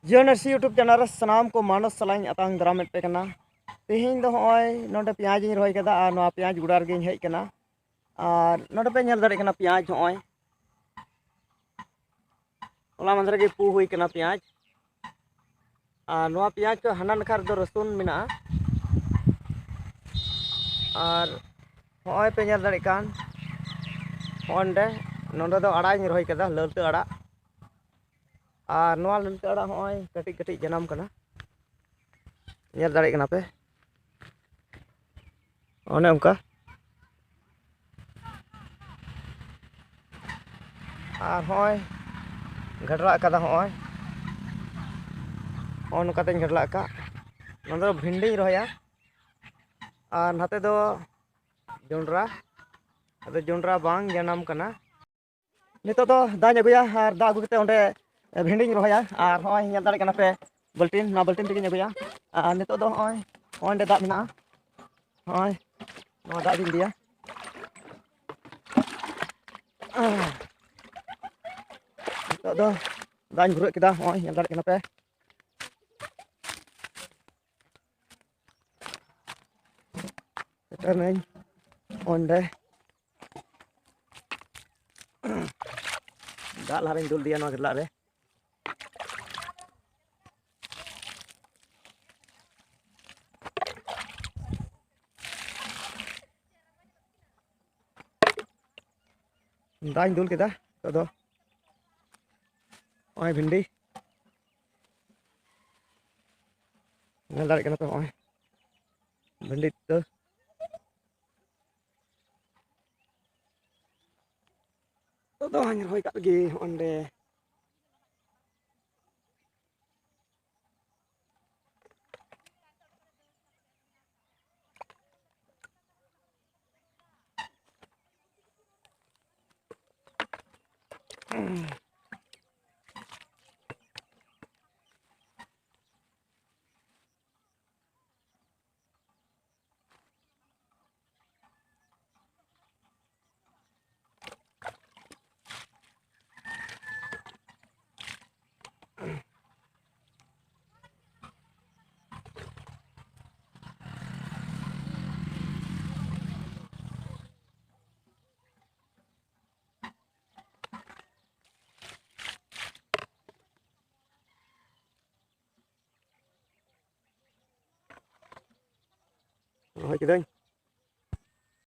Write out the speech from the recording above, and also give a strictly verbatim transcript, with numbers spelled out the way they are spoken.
Jio Narsi YouTube channel ᱨᱮ ᱥᱟᱱᱟᱢ ᱠᱚ ᱢᱟᱱᱚᱥ ᱥᱟᱞᱟᱜ ᱤᱧ ᱟᱛᱟᱝ ᱫᱟᱨᱟᱢᱮᱫ ᱯᱮ ᱠᱟᱱᱟ᱾ ᱛᱮᱦᱮᱧ ᱫᱚ ᱦᱚᱸᱜᱼᱚᱭ ᱱᱚᱰᱮ ᱯᱮᱸᱭᱟᱡᱽ ᱤᱧ ᱨᱚᱦᱚᱭ ᱠᱟᱫᱟ ᱟᱨ ᱱᱚᱣᱟ ᱯᱮᱸᱭᱟᱡᱽ ᱜᱚᱰᱟ ᱨᱮᱜᱮᱧ ᱦᱮᱡ ᱠᱟᱱᱟ᱾ ᱟᱨ ᱱᱚᱰᱮ ᱯᱮ ᱧᱮᱞ ᱫᱟᱲᱮᱭᱟᱜ ᱠᱟᱱᱟ ᱯᱮᱸᱭᱟᱡᱽ, ᱦᱚᱸᱜᱼᱚᱭ ᱦᱚᱞᱟ ᱢᱟᱫᱷᱮᱨ ᱜᱮ ᱯᱩ ᱦᱩᱭ ᱠᱟᱱᱟ ᱯᱮᱸᱭᱟᱡᱽ᱾ ᱟᱨ ᱱᱚᱣᱟ ᱯᱮᱸᱭᱟᱡᱽ ᱠᱚ ᱦᱟᱱᱟ ᱱᱟᱠᱷᱟ ᱨᱮᱫᱚ ᱨᱟᱹᱥᱩᱱ ᱢᱮᱱᱟᱜᱼᱟ᱾ ᱟᱨ ᱦᱚᱸᱜᱼᱚᱭ ᱯᱮ ᱧᱮᱞ ᱫᱟᱲᱮᱭᱟᱜ ᱠᱟᱱ, ᱦᱚᱸᱜᱼᱚᱭ ᱱᱚᱰᱮ, ᱱᱚᱰᱮ ᱫᱚ ᱟᱲᱟᱜ ᱤᱧ ᱨᱚᱦᱚᱭ ᱠᱟᱫᱟ, ᱞᱟᱹᱞᱛᱟᱹ ᱟᱲᱟᱜ᱾ ᱟᱨ ᱱᱚᱣᱟ ᱞᱟᱹᱞᱛᱟᱹ ᱟᱲᱟᱜ ᱦᱚᱸᱜᱼᱚᱭ ᱠᱟᱹᱴᱤᱡ ᱠᱟᱹᱴᱤᱡ ᱡᱟᱱᱟᱢ ᱠᱟᱱᱟ, ᱧᱮᱞ ᱫᱟᱲᱮᱭᱟᱜ ᱠᱟᱱᱟ ᱯᱮ, ᱚᱱᱮ ᱚᱱᱠᱟ᱾ ᱟᱨ ᱦᱚᱸᱜᱼᱚᱭ ᱜᱷᱟᱰᱞᱟᱜ ᱠᱟᱫᱟ, ᱦᱚᱸᱜᱼᱚᱭ, ᱦᱚᱸᱜᱼᱚ ᱱᱚᱝᱠᱟᱛᱮᱧ ᱜᱷᱟᱰᱞᱟᱜ ᱟᱠᱟᱫ᱾ ᱱᱚᱣᱟ ᱫᱚ ᱵᱷᱤᱱᱰᱤᱧ ᱨᱚᱦᱚᱭᱟ᱾ ᱟᱨ ᱱᱟᱛᱮ ᱫᱚ ᱡᱚᱱᱰᱨᱟ, ᱟᱫᱚ ᱡᱚᱱᱰᱨᱟ ᱵᱟᱝ ᱡᱟᱱᱟᱢ ᱠᱟᱱᱟ᱾ ᱱᱤᱛᱚᱜ ᱫᱚ ᱫᱟᱜ ᱤᱧ ᱟᱹᱜᱩᱭᱟ ᱟᱨ ᱫᱟᱜ ᱟᱹᱜᱩ ᱠᱟᱛᱮ ᱚᱸᱰᱮ ᱵᱷᱤᱱᱰᱤᱧ ᱨᱚᱦᱚᱭᱟ᱾ ᱟᱨ ᱦᱚᱸᱜᱼᱚᱭ ᱧᱮᱞ ᱫᱟᱲᱮᱭᱟᱜ ᱠᱟᱱᱟ ᱯᱮ ᱵᱟᱹᱞᱴᱤᱱ, ᱱᱚᱣᱟ ᱵᱟᱹᱞᱴᱤᱱ ᱛᱮᱜᱮᱧ ᱟᱹᱜᱩᱭᱟ᱾ ᱟᱨ ᱱᱤᱛᱚᱜ ᱫᱚ ᱦᱚᱸᱜᱼᱚᱭ, ᱦᱚᱸᱜᱼᱚᱭ ᱚᱸᱰᱮ ᱫᱟᱜ ᱢᱮᱱᱟᱜᱼᱟ, ᱦᱚᱸᱜᱼᱚᱭ ᱱᱚᱣᱟ ᱫᱟᱜ ᱜᱤᱧ ᱤᱫᱤᱭᱟ᱾ ᱱᱤᱛᱚᱜ ᱫᱚ ᱫᱟᱜ ᱤᱧ ᱵᱷᱩᱨᱟᱹᱜ ᱠᱮᱫᱟ, ᱦᱚᱸᱜᱼᱚᱭ ᱧᱮᱞ ᱫᱟᱲᱮᱭᱟᱜ ᱠᱟᱱᱟ ᱯᱮ᱾ ᱥᱮᱴᱮᱨ ᱱᱟᱹᱧ ᱚᱸᱰᱮ᱾ ᱫᱟᱜ ᱞᱟᱦᱟᱨᱮᱧ ᱫᱩᱞ ᱤᱫᱤᱭᱟ ᱱᱚᱣᱟ ᱜᱷᱟᱰᱞᱟᱜ ᱨᱮ᱾ ᱫᱟᱜ ᱤᱧ ᱫᱩᱞ ᱠᱮᱫᱟ᱾ ᱱᱤᱛᱚᱜ ᱫᱚ ᱱᱚᱜᱼᱚᱭ ᱵᱷᱤᱱᱰᱤ, ᱧᱮᱞ ᱫᱟᱲᱮᱭᱟᱜ ᱠᱟᱱᱟ ᱯᱮ, ᱱᱚᱜᱼᱚᱭ ᱵᱷᱤᱱᱰᱤ ᱤᱛᱟᱹ᱾ ᱱᱤᱛᱚᱜ ᱫᱚ ᱦᱟᱸᱜ ᱨᱚᱦᱚᱭ ᱠᱟᱜ ᱜᱮ ᱦᱚᱸᱜᱼᱚ ᱱᱚᱰᱮ᱾ ᱦᱚᱡ ᱠᱤᱫᱟᱹᱧ᱾